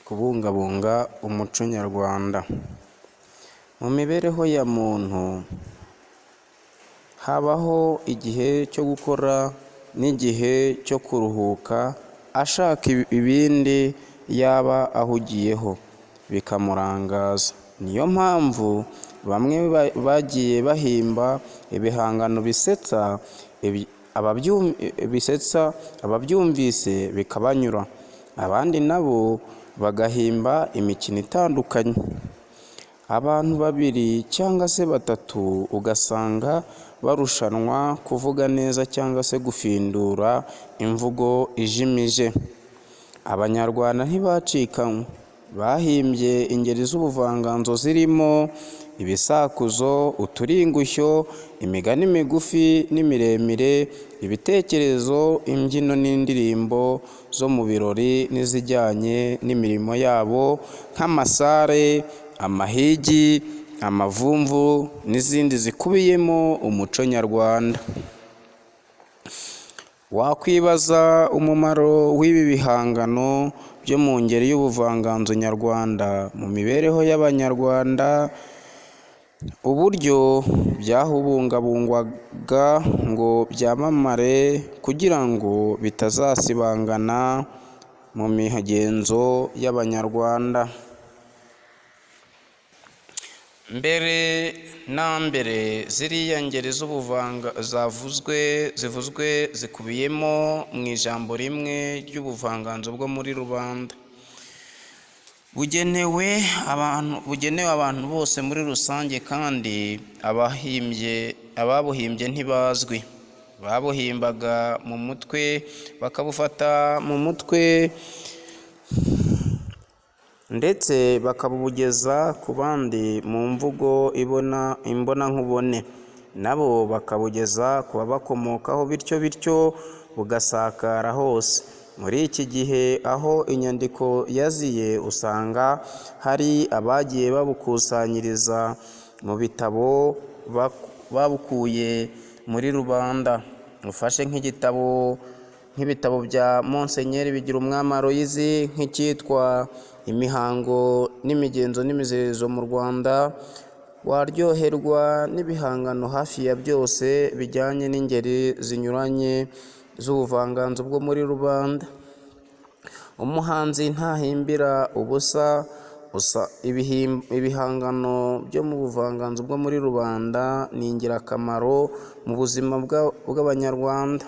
Kubungabunga umuco nyarwanda. Mu mibereho ya muntu habaho igihe cyo gukora n'igihe cyo kuruhuka ashaka ibindi yaba ahugiyeho bikamurangaza. Niyo mpamvu bamwe bagiye bahimba ibihangano bisetsa ababyumvise bikabanyura, abandi na bo bagahimba imikino itandukanye. Abantu babiri cyangwa se batatu ugasanga barushanwa kuvuga neza cyangwa se gufindura imvugo ijimije. Abanyarwanda ntibacikanywe, bahimbye ingeri z'ubuvanganzo zirimo ibisakuzo, uturingushyo, imigani migufi n'imiremire, ibitekerezo, imbyino n'indirimbo zo mu birori n'izijyanye n'imirimo yabo nk'amasare, amahigi, amavumvu n'izindi zikubiyemo umuco nyarwanda. Wakwibaza umumaro w'ibi bihangano byo mu ngeri y'ubuvanganzo nyarwanda mu mibereho y'Abanyarwanda, uburyo byabungabungwaga ngo byamamare kugira ngo bitazasibangana mu migenzo y'Abanyarwanda. Mbere na mbere ziriya ngeri zivuzwe zikubiyemo mu ijambo rimwe ry'ubuvanganzo bwo muri rubanda. Bugenewe abantu bose muri rusange kandi ababuhimbye ntibazwi. Babuhimbaga mu mutwe, bakabufata mu mutwe ndetse bakabugeza ku bandi mu mvugo imbonankubone, na bo bakabugeza ku babakomokaho bityo bityo bugasakara hose. Muri iki gihe aho inyandiko yaziye usanga hari abagiye babukusanyiriza mu bitabo babukuye muri rubanda. Ufashe nk'ibitabo bya Musenyeri Bigirumwami Aloys nk'icyitwa Imihango n'imigenzo n'imiziririzo mu Rwanda, waryoherwa n'ibihangano hafi ya byose bijyanye n'ingeri zinyuranye z'ubuvanganzo bwo muri rubanda. Umuhanzi ntahimbira ubusa, ibihangano byo mu buvanganzo bwo muri rubanda ni ingirakamaro mu buzima bw'Abanyarwanda.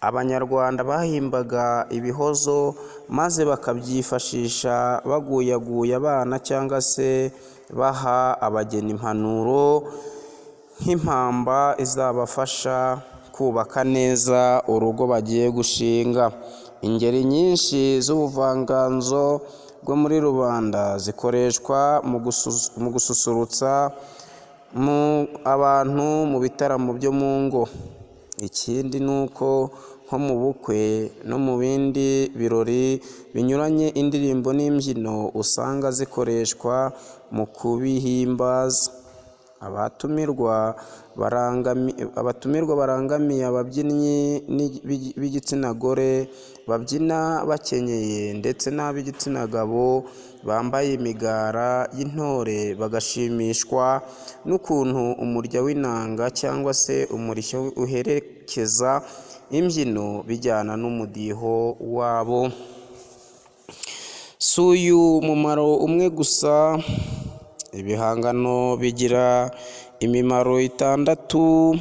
Abanyarwanda bahimbaga ibihozo maze bakabyifashisha baguyaguya abana cyangwa se baha abageni impanuro nk'impamba izabafasha kubaka neza urugo bagiye gushinga. Ingeri nyinshi z'ubuvanganzo bwo muri rubanda zikoreshwa mu gususurutsa abantu mu bitaramo byo mu ngo. Ikindi ni uko nko mu bukwe no mu bindi birori binyuranye indirimbo n'imbyino usanga zikoreshwa mu kubihimbaza. Abatumirwa barangamiye ababyinnyi b'igitsina gore babyina bakenyeye ndetse n'ab'igitsina gabo bambaye imigara y'intore bagashimishwa n'ukuntu umurya w'inanga cyangwa se umurishyo uherekeza imbyino bijyana n'umudiho wabo. Si uyu mumaro umwe gusa, ibihangano bigira imimaro itandatu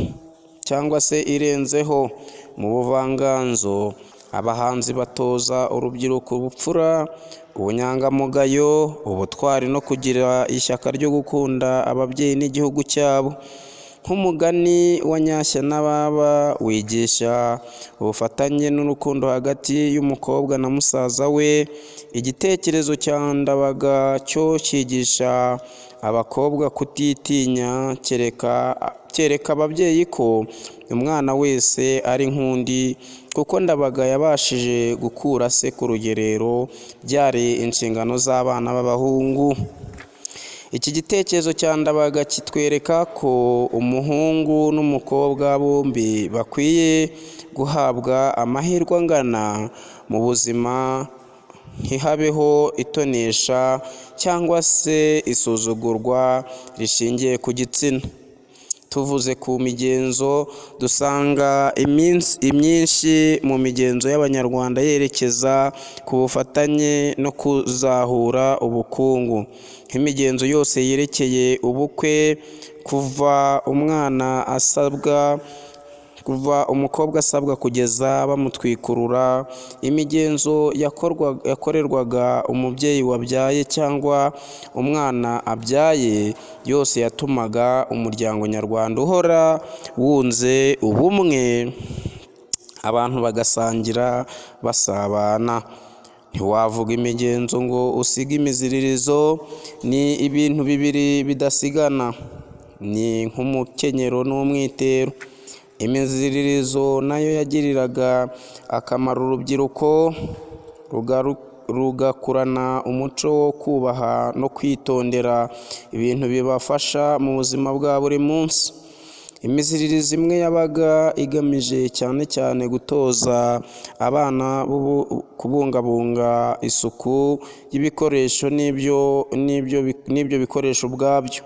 cyangwa se irenzeho. Mu buvanganzo abahanzi batoza urubyiruko ubupfura, ubunyangamugayo, ubutwari no kugira ishyaka ryo gukunda ababyeyi n'igihugu cyabo. Nk'umugani wa Nyashya na Baba wigisha ubufatanye n'urukundo hagati y'umukobwa na musaza we, igitekerezo cya Ndabaga cyo cyigisha abakobwa kutitinya kereka ababyeyi ko umwana wese ari nk'undi kuko Ndabaga yabashije gukura se ku rugerero byari inshingano z'abana b'abahungu. Iki gitekerezo cya Ndabaga kitwereka ko umuhungu n'umukobwa bombi bakwiye guhabwa amahirwe angana mu buzima. Ntihabeho itonesha cyangwa se isuzugurwa rishingiye ku gitsina. Tuvuze ku migenzo, dusanga imyinshi mu migenzo y'Abanyarwanda yerekeza ku bufatanye no kuzahura ubukungu. Nk'imigenzo yose yerekeye ubukwe, kuva umwana asabwa, kuva umukobwa asabwa kugeza bamutwikurura, imigenzo yakorerwaga umubyeyi wabyaye cyangwa umwana abyaye, yose yatumaga umuryango nyarwanda uhora wunze ubumwe, abantu bagasangira basabana. Ntiwavuga imigenzo ngo usige imiziririzo, ni ibintu bibiri bidasigana, ni nk'umukenyero n'umwitero. Imiziririzo nayo yagiriraga akamaro urubyiruko, rugakurana umuco wo kubaha no kwitondera ibintu bibafasha mu buzima bwa buri munsi. Imiziririzo imwe yabaga igamije cyane cyane gutoza abana kubungabunga isuku y'ibikoresho n'ibyo bikoresho ubwabyo.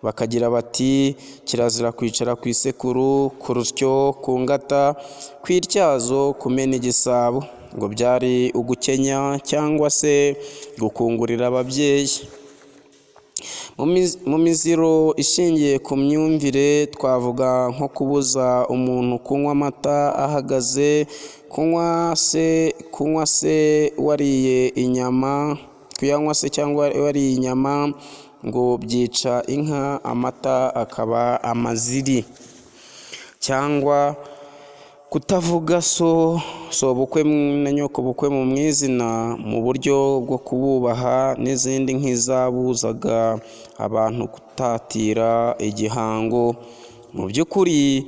Bakagira bati: "Kirazira kwicara ku isekuru, ku rusyo, ku ngata, ku ityazo, kumena igisabo." Ngo byari ugukenya cyangwa se gukungurira ababyeyi. Mu miziro ishingiye ku myumvire twavuga nko kubuza umuntu kunywa amata ahagaze, kunywa se wariye inyama, kuyanywa se cyangwa wariye inyama ngo byica inka, amata akaba amaziri, cyangwa kutavuga so, sobukwe na nyokobukwe mu izina mu buryo bwo kububaha, n'izindi nk'izabuzaga abantu gutatira igihango. Mu by'ukuri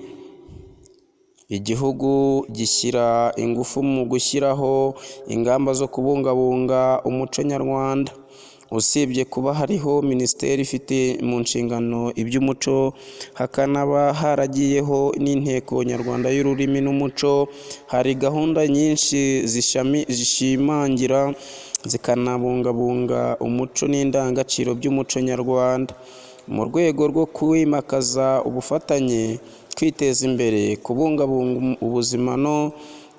igihugu gishyira ingufu mu gushyiraho ingamba zo kubungabunga umuco nyarwanda. Usibye kuba hariho minisiteri ifite mu nshingano iby'umuco, hakanaba haragiyeho n'Inteko Nyarwanda y'Ururimi n'Umuco, hari gahunda nyinshi zishimangira zikanabungabunga umuco n'indangagaciro by'umuco nyarwanda. Mu rwego rwo kwimakaza ubufatanye, kwiteza imbere, kubungabunga ubuzima no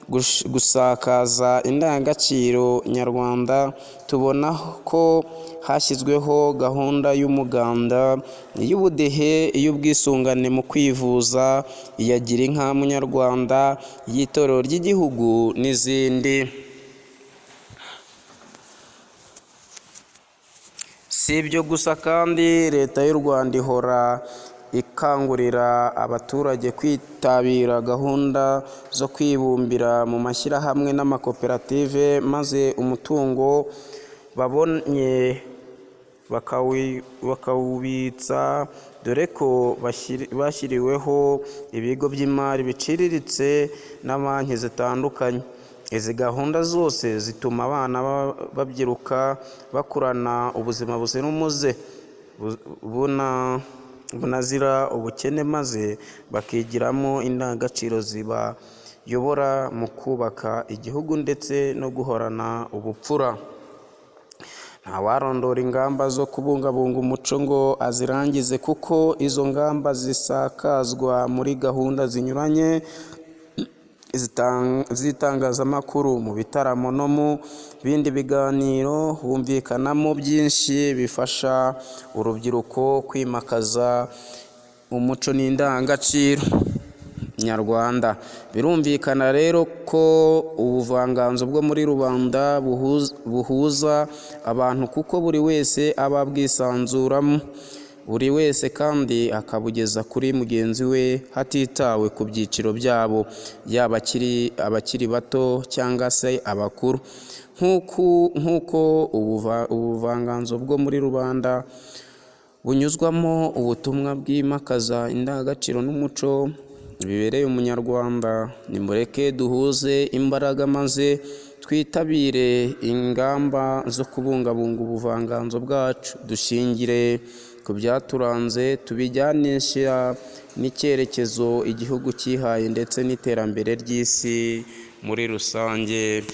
gusakaza indangagaciro nyarwanda, tubona ko hashyizweho gahunda y'umuganda, iy'ubudehe, iy'ubwisungane mu kwivuza, iya Girinka Munyarwanda, iy'itorero ry'igihugu n'izindi. Si ibyo gusa kandi, Leta y'u Rwanda ihora ikangurira abaturage kwitabira gahunda zo kwibumbira mu mashyirahamwe n'amakoperative, maze umutungo babonye bakawubitsa, dore ko bashyiriweho ibigo by'imari biciriritse na banki zitandukanye. Izi gahunda zose zituma abana babyiruka bakurana ubuzima buzira umuze, bunazira ubukene, maze bakigiramo indangagaciro zibayobora mu kubaka igihugu ndetse no guhorana ubupfura. Ntawarondora ingamba zo kubungabunga umuco ngo azirangize, kuko izo ngamba zisakazwa muri gahunda zinyuranye z'itangazamakuru, mu bitaramo no mu bindi biganiro humvikanamo byinshi bifasha urubyiruko kwimakaza umuco n'indangagaciro nyarwanda. Birumvikana rero ko ubuvanganzo bwo muri rubanda buhuza abantu, kuko buri wese aba abwisanzuramo, buri wese kandi akabugeza kuri mugenzi we hatitawe ku byiciro byabo, yaba abakiri bato cyangwa se abakuru. Nk'uko ubuvanganzo bwo muri rubanda bunyuzwamo ubutumwa bwimakaza indangagaciro n'umuco bibereye Umunyarwanda, nimureke duhuze imbaraga maze twitabire ingamba zo kubungabunga ubuvanganzo bwacu, dushingire ku byaturanze, tubijyanisha n'icyerekezo igihugu cyihaye ndetse n'iterambere ry'isi muri rusange.